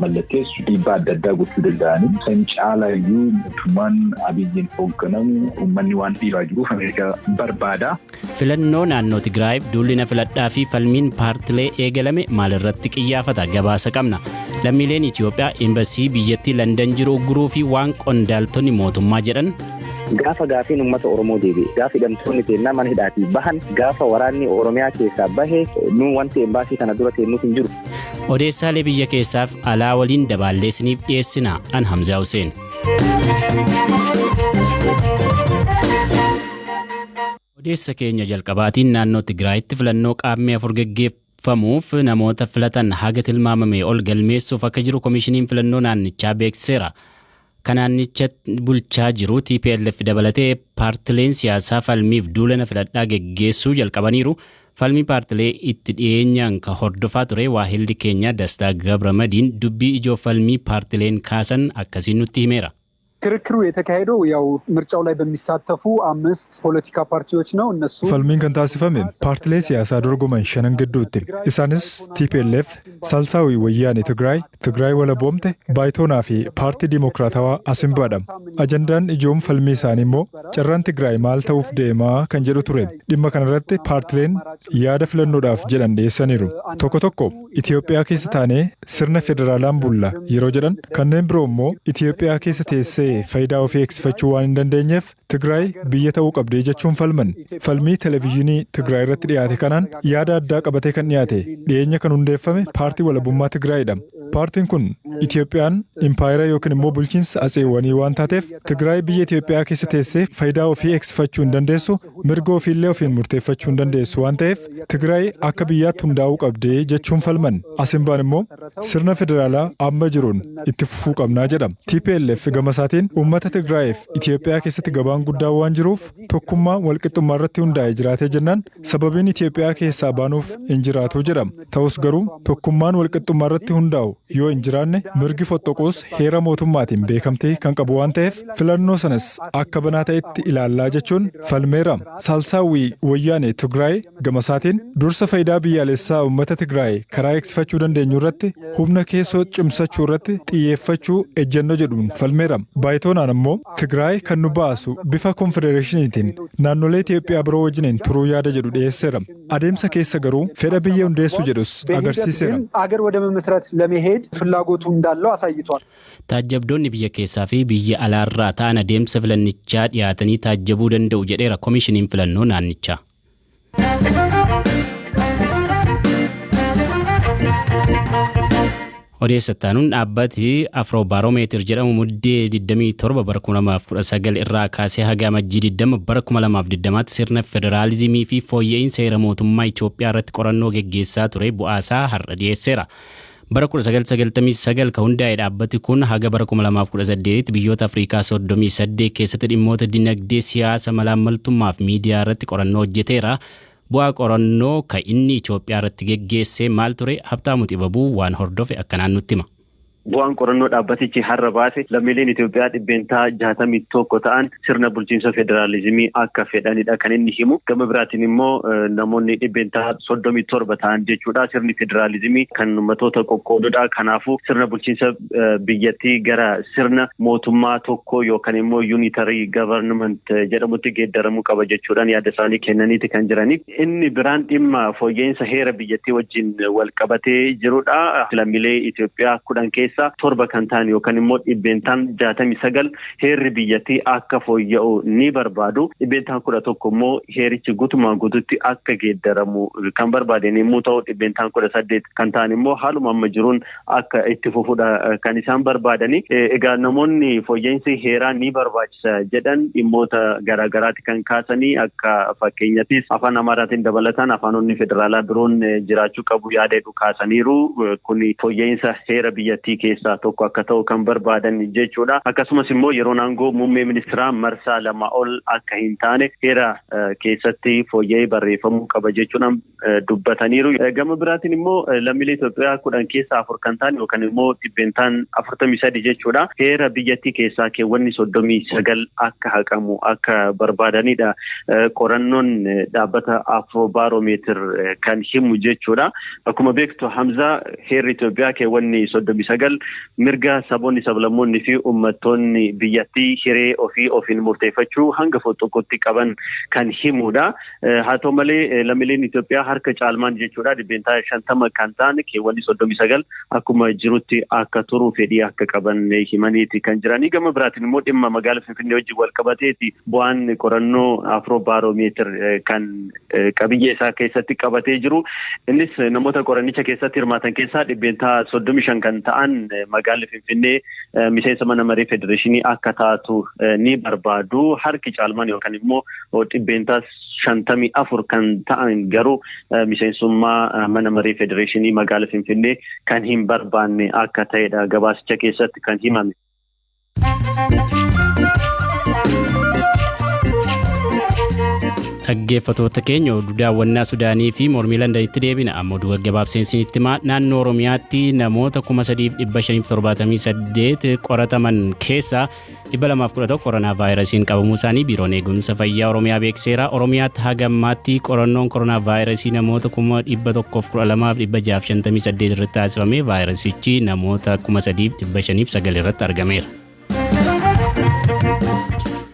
Mallatteessu dhiibbaa adda addaa gochuu danda'anii san caalaayyuu mootummaan Abiyyiin hoogganamu uummanni waan dhiibaa jiruuf Ameerikaa barbaada. Filannoo naannoo Tigraayiif duulli na filadhaa fi falmiin paartilee eegalame maalirratti qiyyaafata gabaasa qabna. Lammiileen Itoophiyaa embasii biyyattii Landan jiru ugguruu fi waan qondaaltonni mootummaa jedhan. Gaafa gaafiin uummata Oromoo deebi'e, gaafa hidhamtoonni teennaa mana hidhaatii bahan, gaafa waraanni Oromiyaa keessaa bahe, nu wanti embaasii kana dura teennuuf hin jiru. Odeessaalee biyya keessaaf alaa waliin dabaallee isiniif dhiyeessina. An Hamzaa Hussein. Odeessa keenya jalqabaatiin naannoo Tigraayitti filannoo qaammee 4 geggeeffamuuf namoota filatan haga tilmaamame ol galmeessuuf akka jiru komishiniin filannoo naannichaa beeksiseera. Kan naannicha bulchaa jiru TPLF dabalatee paartileen siyaasaa falmiif duula na filadhaa geggeessuu jalqabaniiru. Falmii paartilee itti dhiyeenyaan ka hordofaa ture waahilli keenya Dastaa Gabramadiin dubbii ijoo falmii paartileen kaasan akkasiin nutti himeera. ክርክሩ የተካሄደው ያው ምርጫው ላይ በሚሳተፉ አምስት ፖለቲካ ፓርቲዎች ነው። እነሱ Falmiin kan taasifame paartilee siyaasaa dorgoman shanan gidduutti. Isaanis TPLF, Salsaawii Wayyaanee Tigraay, Tigraay Walaboomte, Baayitoonaa fi Paartii Dimokiraatawaa Asimbaadha. Ajandaan ijoon falmii isaanii immoo carraan Tigraay maal ta'uuf deemaa kan jedhu ture. Dhimma kanarratti paartileen yaada filannoodhaaf jedhan dhiyeessaniiru. Tokko tokko Itoophiyaa keessa taanee sirna federaalaan bulla yeroo jedhan, kanneen biroo immoo Itoophiyaa keessa teessee faayidaa ofii eegsifachuu waan hin dandeenyeef Tigraay biyya ta'uu qabdee jechuun falman. Falmii televezyiinii Tigraay irratti dhiyaate kanaan yaada addaa qabatee kan dhiyaate dhiyeenya kan hundeeffame Paartii Walabummaa Tigraayidha. Paartiin kun Itoophiyaan impaayera yookiin immoo bulchiinsa atseewwanii waan taateef Tigraay biyya Itoophiyaa keessa teessee faayidaa ofii eegsifachuu hin dandeessu, mirga ofiillee ofiin murteeffachuu hin dandeessu waan ta'eef Tigraay akka biyyaatti hundaa'uu qabdee jechuun falman. Asimbaan immoo sirna federaalaa amma jiruun itti fufuu qabnaa jedhama. TPLF gama isaatiin uummata Tigraayiif Itoophiyaa keessatti gabaan guddaa waan jiruuf tokkummaa walqixxummaa irratti hundaa'ee jiraatee jennaan sababiin Itoophiyaa keessaa baanuuf hin jiraatu jedhama. Ta'us garuu tokkummaan walqixxummaa irratti hundaa'u yoo hin jiraanne mirgi fottoquus heera mootummaatiin beekamtii kan qabu waan ta'eef filannoo sanas akka banaa ta'etti ilaallaa jechuun falmeera. Saalsaawwii Wayyaanee Tigraay gama isaatiin dursa faayidaa biyyaalessaa uummata Tigraay karaa eegsifachuu dandeenyu irratti humna keessoo cimsachuu irratti xiyyeeffachuu ejjennoo jedhuun falmeera. Baayitoonaan immoo Tigraay kan nu baasu bifa konfedereeshiniitiin naannolee Itoophiyaa biroo wajjiniin turuu yaada jedhu dhiyeesseera. Adeemsa keessa garuu fedha biyya hundeessuu jedhus በሂደት agarsiiseera. ግን አገር ወደ መመስረት ለመሄድ ፍላጎቱ እንዳለው አሳይቷል። Taajjabdoonni biyya keessaa fi biyya alaarraa ta'an adeemsa filannichaa dhiyaatanii taajjabuu danda'u jedheera komishiniin filannoo naannichaa. Odeessattaanuun dhaabbati Afroobaaroomeetir jedhamu Muddee 27 bara 2019 irraa kaasee haga Amajjii 20 bara 2020tti sirna federaalizimii fi fooyya'insa heera mootummaa Itoophiyaa irratti qorannoo geggeessaa ture bu'aasaa har'a dhiyeesseera. Bara 1999 kan hundaa'e dhaabbati kun haga bara 2018 biyyoota Afrikaa 38 keessatti dhimmoota dinagdee, siyaasa, malaammaltummaa fi miidiyaa irratti qorannoo hojjeteera. Bu'aa qorannoo kan inni Itoophiyaa irratti geggeesse maal ture? Habtaamuu Xibabuu waan hordofe akkanaan nutti hima. Bu'aan qorannoo dhaabbatichi har'a baase lammiileen Itoophiyaa 61% ta'an sirna bulchiinsa federaalizimii akka fedhanidha kan inni himu. Gama biraatiin immoo namoonni 37% ta'an jechuudha sirni federaalizimii kan uummattoota qoqqoodudha. Kanaafuu sirna bulchiinsa biyyattii gara sirna mootummaa tokko yookaan immoo unitary government jedhamutti geeddaramuu qaba jechuudhaan yaada isaanii kennaniiti kan jirani. Inni biraan dhimma fooyya'insa heera biyyattii wajjin wal qabatee jirudha. Lammiilee Itoophiyaa 10 keessa 7 kan ta'an yookaan immoo 69% heerri biyyattii akka fooyya'u ni barbaadu. 11% immoo heerichi guutumaan guututti akka geeddaramu kan barbaadan yommuu ta'u, 18% kan ta'an immoo haaluma amma jiruun akka itti fufudha kan isaan barbaadani. Egaa namoonni fooyya'insi heeraa ni barbaachisa jedhan dhimmoota garaagaraati kan kaasanii. Akka fakkeenyattis afaan Amaaraatiin dabalataan afaanonni federaalaa biroon jiraachuu qabu yaada jedhu kaasaniiru. Kun fooyya'insa heera biyyattii keessaa tokko akka ta'u kan barbaadan jechuudha. Akkasumas immoo yeroon aangoo muummee ministeeraa marsaa 2 ol akka hin taane heera keessatti fooyya'ee barreeffamuu qaba jechuudhaan dubbataniiru. Gama biraatiin immoo lammiilee Itoophiyaa 10 keessaa 4 kan ta'an yookaan immoo 43% jechuudha. Heera biyyattii keessaa keewwanni 39 akka haqamu akka barbaadanidha. Qorannoon dhaabbata Afroobaaromeetir kan himu jechuudha. Akkuma beektu Hamzaa, heerri Itoophiyaa keewwanni 39 39 mirga saboonni, sablammoonni fi uummattoonni biyyattii hiree ofii ofiin murteeffachuu hanga fottoqotti qaban kan himudha. Haa ta'u malee, lammiileen Itoophiyaa harka caalmaan jechuudha, 50% kan ta'an, keewwanni 39 akkuma jirutti akka turu fedhii akka qaban himaniiti kan jiranii. Gama biraatiin immoo dhimma magaalaa Finfinnee wajjin wal qabateeti bu'aan qorannoo Afroo Baaroomeetir kan qabiyyee isaa keessatti qabatee jiru. Innis namoota qorannicha keessatti hirmaatan keessaa 35% kan ta'an magaalli Finfinnee miseensa mana maree federeeshinii akka taatu ni barbaadu. Harki caalmaan yookaan immoo 54% kan ta'an garuu miseensummaa mana maree federeeshinii magaalaa Finfinnee kan hin barbaanne akka ta'edha gabaasicha keessatti kan himame. Dhaggeeffattoota keenya, oduu daawwannaa Sudaanii fi mormii Landanitti deebina. Amma oduu gaggabaabseen isinitti himaa. Naannoo Oromiyaatti namoota 3578 qorataman keessaa 211 koronaa vaayirasiin qabamuu isaanii Biiroon Eegumsa Fayyaa Oromiyaa beekseera. Oromiyaatti haga ammaatti qorannoon koronaa vaayirasii namoota 112,658 irratti taasifame, vaayirasichi namoota 3509 irratti argameera.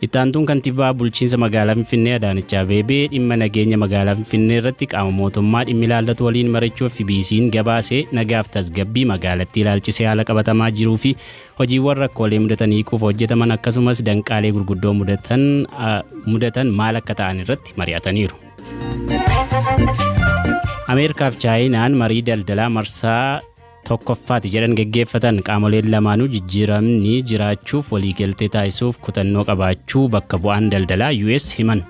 Ittaantuun kantiibaa bulchiinsa magaalaa Finfinnee Adaanech Abeebee dhimma nageenya magaalaa Finfinnee irratti qaama mootummaa dhimmi ilaallatu waliin mari'achuu FBC'n gabaasee. Nagaaf tasgabbii magaalattii ilaalchisee haala qabatamaa jiruu fi hojiiwwan rakkoolee mudatan hiikuuf hojjetaman, akkasumas danqaalee gurguddoo mudatan maal akka ta'an irratti mari'ataniiru. Ameerikaaf Chaayinaan marii daldalaa marsaa tokkoffaati jedhan geggeeffatan. Qaamoleen lamaanuu jijjiiramni jiraachuuf waliigaltee taasisuuf kutannoo qabaachuu bakka bu'aan daldalaa US himan.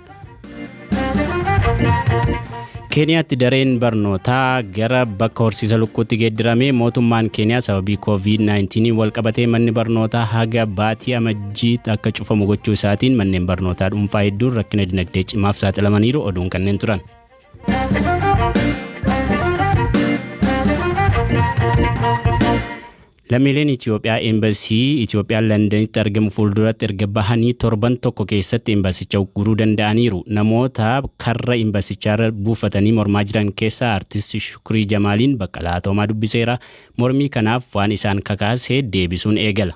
Keeniyaatti dareen barnootaa gara bakka horsiisa lukkuutti geeddirame. Mootummaan Keeniyaa sababii COVID-19 wal qabatee manni barnootaa haga baatii Amajjii akka cufamu gochuu isaatiin manneen barnootaa dhuunfaa hedduun rakkina dinagdee cimaaf saaxilamaniiru. Oduun kanneen turan. Lammiileen Itoophiyaa eembasii Itoophiyaa Londanitti argamu fuulduratti erga bahanii torban tokko keessatti eembasicha ugguruu danda'aniiru. Namoota karra eembasichaarra buufatanii mormaa jiran keessaa artisti Shukrii Jamaaliin Baqqalaa Toomaa dubbiseera. Mormii kanaaf waan isaan kakaase deebisuun eegala.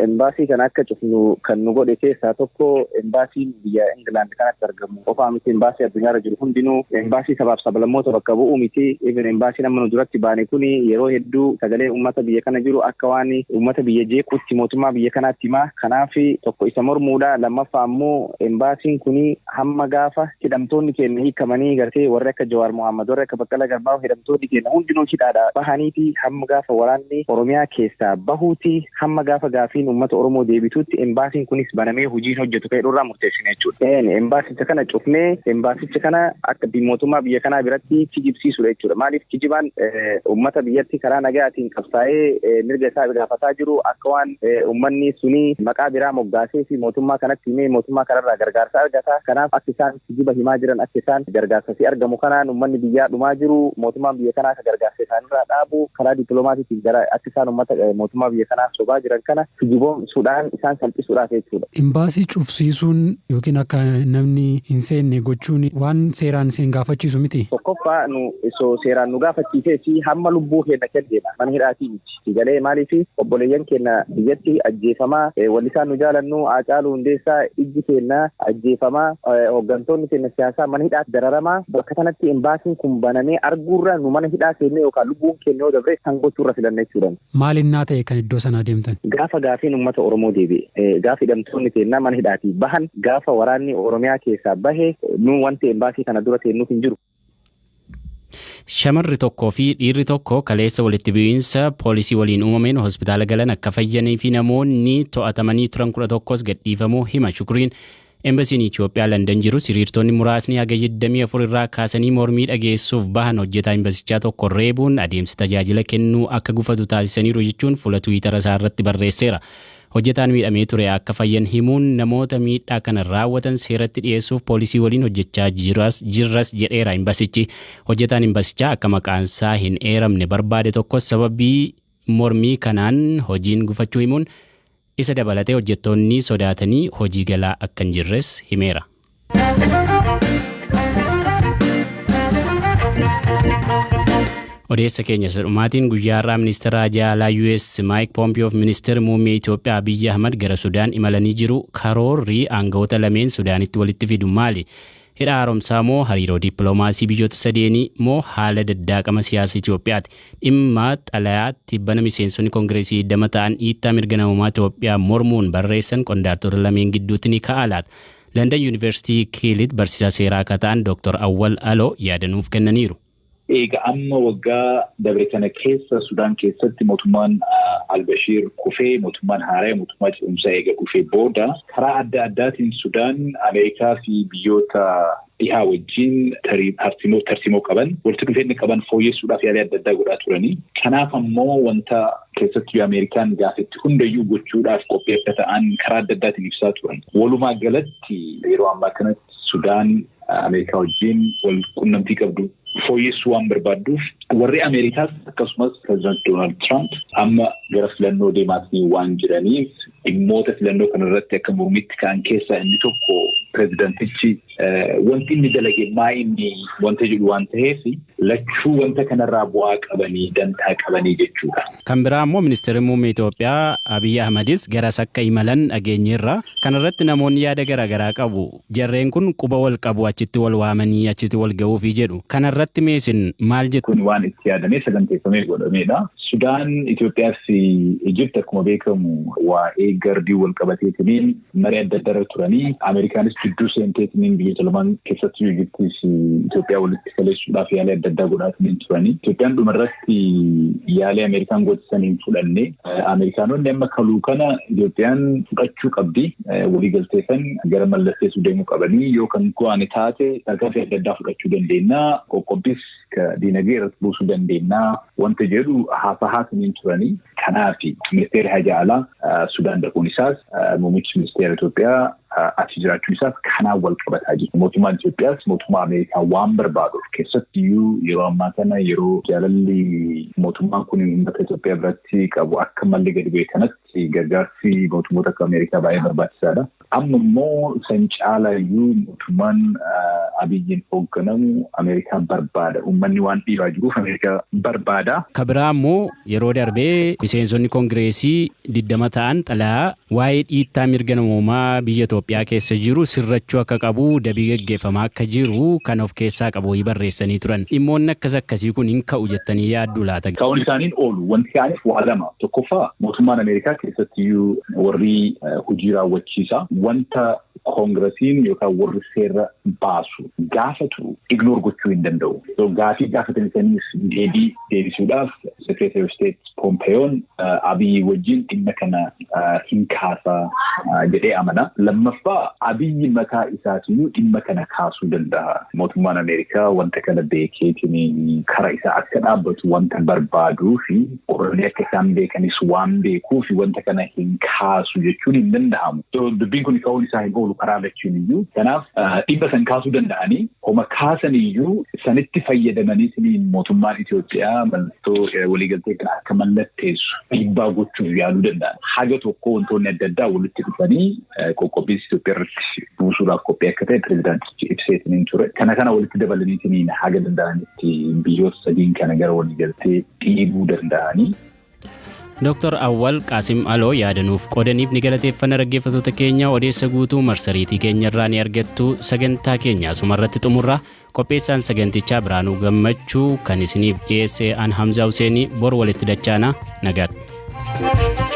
Embaasii kana akka cufnu kan nu godhe keessaa tokko, embaasiin biyya Ingilaand kanatti argamu qofaa miti, embaasii addunyaarra jiru hundinuu embaasii sabaaf sablammoota bakka bu'uu miti. Even embaasiin amma nu duratti baane kuni yeroo hedduu sagalee uummata biyya kana jiru akka waan uummata biyya jeequutti mootummaa biyya kanaatti himaa. Kanaaf tokko isa mormuudha. Lammaffaa ammoo embaasiin kuni hamma gaafa hidhamtoonni keenya hiikamanii, gartee warri akka Jawaar Mohammad, warri akka Baqqalaa Garbaa, hidhamtoonni keenya hundinuu hidhaadha bahaniiti, hamma gaafa waraanni Oromiyaa keessaa bahuuti, hamma gaafa gaafiin uummata Oromoo deebituutti embaasiin kunis banamee hojiin hojjetu ka'e irraa murteessine jechuudha. Embaasicha kana cufnee embaasicha kana akka mootummaa biyya kanaa biratti kijibsiisudha jechuudha. Maaliif kijibaan uummata biyyatti karaa nagaatiin qabsaa'ee mirga isaa gaafataa jiru akka waan uummanni suni maqaa biraa moggaasee fi mootummaa kanatti himee mootummaa kanarraa gargaarsa argata. Kanaaf akka isaan kijiba himaa jiran, akka isaan gargaarsa si argamu kanaan uummanni biyyaa dhumaa jiru, mootummaan biyya kanaa akka gargaarsa isaanirraa dhaabu karaa dippiloomaatiitiin gara akka isaan uummata mootummaa biyya kanaa sobaa jiran kana kijiboomsuudhaan isaan salphisuudhaaf jechuudha. Imbaasii cufsiisuun yookiin akka namni hin seenne gochuun waan seeraan isin gaafachiisu miti. Tokkoffaa, nu osoo seeraan nu gaafachiisee fi hamma lubbuu keenya kenneedha. Mana hidhaatii miti. Galee maaliif obboleeyyan keenya biyyatti ajjeefamaa, wallisaan nu jaalannu Haacaaluu Hundeessaa ijji keenya ajjeefamaa, hooggantoonni keenya siyaasaa mana hidhaatti dararamaa, bakka kanatti imbaasiin kun banamee arguurra nu mana hidhaa seennee yookaan lubbuun keenya yoo dabre kan gochuurra filanna jechuudha. Maalinnaa ta'e kan iddoo sana deemtan? Gaafa gaafiin uummata Oromoo deebi'e, gaafa hidhamtoonni keenya mana hidhaatii bahan, gaafa waraanni Oromiyaa keessaa bahe, nu wanti embaasii kana dura teennuuf hin jiru. Shamarri tokkoo fi dhiirri tokko kaleessa walitti bu'iinsa poolisii waliin uumameen hospitaala galan akka fayyanii fi namoonni to'atamanii turan 11s gadhiifamuu hima Shukriin. Embasiin Itoophiyaa Landan jiru hiriirtonni muraasni hagayya 24 irraa kaasanii mormii dhageessuuf bahan hojjetaa embasichaa tokko reebuun adeemsi tajaajila kennuu akka gufatu taasisaniiru jechuun fuula Tiwiitara isaa irratti barreesseera. Hojjetaan miidhamee ture akka fayyan himuun, namoota miidhaa kana raawwatan seeratti dhiyeessuuf poolisii waliin hojjechaa jirras jedheera embasichi. Hojjetaan embasichaa akka maqaansaa hin eeramne barbaade tokkos sababii mormii kanaan hojiin gufachuu himuun, isa dabalatee hojjettoonni sodaatanii hojii galaa akka hin jirres himeera. Odeessa keenya sadhumaatiin guyyaa har'aa ministeera haajaa alaa US Maayik Poompiyoo fi ministeerri muummee Itoophiyaa Abiyyi Ahmad gara Sudaan imalanii jiru. Karoorri aangawoota lameen Sudaanitti walitti fidu maali? Hidha haaromsaa moo hariiroo dippiloomaasii biyyoota sadeenii moo haala daddaaqama siyaasa Itoophiyaati? Dhimma xalayaatti bana miseensonni Koongireesii 20 ta'an dhiittaa mirga namummaa Itoophiyaa mormuun barreessan qondaaltota lameen gidduutti ni ka'a laata? London Yuunivarsiitii Kiilitti barsiisaa seeraa akka ta'an Dr. Awwal Aloo yaada nuuf kennaniiru. Egaa amma waggaa dabre kana keessa Sudaan keessatti mootummaan Albashiir kufee, mootummaan haaraa, mootummaa ce'umsaa eega dhufee booda, karaa adda addaatiin Sudaan Ameerikaa fi biyyoota dhihaa wajjin tarsiimoo qaban, walitti dhufeenya qaban fooyyessuudhaaf yaalii adda addaa godhaa turanii. Kanaaf ammoo wanta keessattuu Ameerikaan gaafetti hundayyuu gochuudhaaf qophii akka ta'an karaa adda addaatiin ibsaa turan. Walumaa galatti yeroo ammaa kanatti Sudaan Ameerikaa wajjin wal qunnamtii qabdu fooyyessuu waan barbaadduuf, warri Ameerikaas akkasumas Pireezidaant Doonaald Tiraamp amma gara filannoo deemaatii waan jiraniif, dhimmoota filannoo kanarratti akka mormitti ka'an keessaa inni tokko pireezidaantichi wanti inni dalage maa inni wanta jedhu waan ta'eef, lachuu wanta kanarraa bu'aa qabanii, dantaa qabanii jechuudha. Kan biraa immoo ministeerri muummee Itoophiyaa Abiyyi Ahmadis garas akka imalan dhageenyeerra. Kanarratti namoonni yaada garaagaraa qabu. Jarreen kun quba wal qabu, achitti wal waamanii achitti wal ga'uufii jedhu. Kanarratti meesin maal jettu? Kun waan itti yaadamee saganteeffamee godhamedha. Sudaan, Itoophiyaa fi Ijipt akkuma beekamu waa'ee GERD wal qabateetiniin marii adda addaa irra turanii, Ameerikaanis gidduu seenteetiniin biyyoota lamaan keessattuu Ijiptii fi Itoophiyaa walitti kaleessuudhaaf yaalii adda addaa godhaatiniin turanii. Itoophiyaan dhumarratti yaalii Ameerikaan gootisan hin fudhanne. Ameerikaanonni amma kaluu kana Itoophiyaan fudhachuu qabdi. Waliigaltee san gara mallatteessuu deemuu qabanii, yoo kan go'ane taate tarkaanfii adda addaa fudhachuu dandeenya. Qoqqobbis diinagdee irratti buusuu dandeenya wanta jedhu haasahaatiniin turanii. Kanaaf ministeerri haajaa alaa Sudaan dhaquun isaas, muummichi ministeera Itoophiyaa achi jiraachuun isaas kanaan wal qabataa jiru. Mootummaan Itoophiyaas mootummaa Ameerikaa waan barbaaduuf, keessattiyyuu yeroo ammaa kana yeroo jaalalli mootummaan kun uummata Itoophiyaa biratti qabu akka malli gadi bu'e kanatti, gargaarsi mootummoota akka Ameerikaa baay'ee barbaachisaadha. Amma immoo san caalayyuu mootummaan Abiyyiin hoogganamu Ameerikaa barbaada. Uummanni waan dhiibaa jiruuf Ameerikaa barbaada. Ka biraa immoo yeroo darbee miseensonni Koongireesii 20 ta'an xalayaa waa'ee dhiittaa mirga namoomaa biyya Itoophiyaa keessa jiru sirrachuu akka qabu, dabii gaggeeffamaa akka jiru kan of keessaa qabu wayii barreessanii turan. Dhimmoonni akkas akkasii kun hin ka'u jettanii yaadduu laata? Ka'uun isaaniin oolu. Wanti ka'aniif waa lama. Tokkoffaa, mootummaan Ameerikaa keessattiyyuu warri hojii raawwachiisaa wanta Koongiresiin yookaan warri seera baasu gaafatu ignore gochuu hin danda'u. Gaafii gaafatan saniif deebii deebisuudhaaf Secretary of State Pompeyoon Abiyyi wajjin dhimma kana hin kaasaa jedhee amana. Lammaffaa, Abiyyi mataa isaatiyyuu dhimma kana kaasuu danda'a. Mootummaan Ameerikaa wanta kana beekeetiin kara isaa akka dhaabbatu wanta barbaaduu fi qorannee akka isaan beekanis waan beekuu fi wanta kana hin kaasu jechuun hin danda'amu. Dubbiin kun ka'uun isaa hin oolu karaa lachuun iyyuu. Kanaaf dhimma san kaasuu danda'anii, homa kaasan iyyuu sanitti fayyadamanii mootummaan Itoophiyaa mallattoo waliigaltee kana akka mallatteessu dhiibbaa gochuuf yaaluu danda'an. Haga tokko wantoonni adda addaa walitti dhufanii qoqqobbiis Itoophiyaa irratti buusuudhaaf qophii akka ta'e pirezidaantichi ibseetiniin ture. Kana walitti dabalaniitiin haga danda'anitti biyyoota sadiin kana gara waliigaltee dhiibuu danda'anii. Dr. Awwal Qaasim Aloo yaadanuuf qoodaniif ni galateeffanna. Dhaggeeffattoota keenya, odeessa guutuu marsariitii keenya irraa ni argattu. Sagantaa keenya asumarratti xumurra. Qopheessaan sagantichaa Biraanuu Gammachuu, kan isiniif dhiyeesse an Hamzaa Huseenii. Bor walitti dachaana, nagaatti.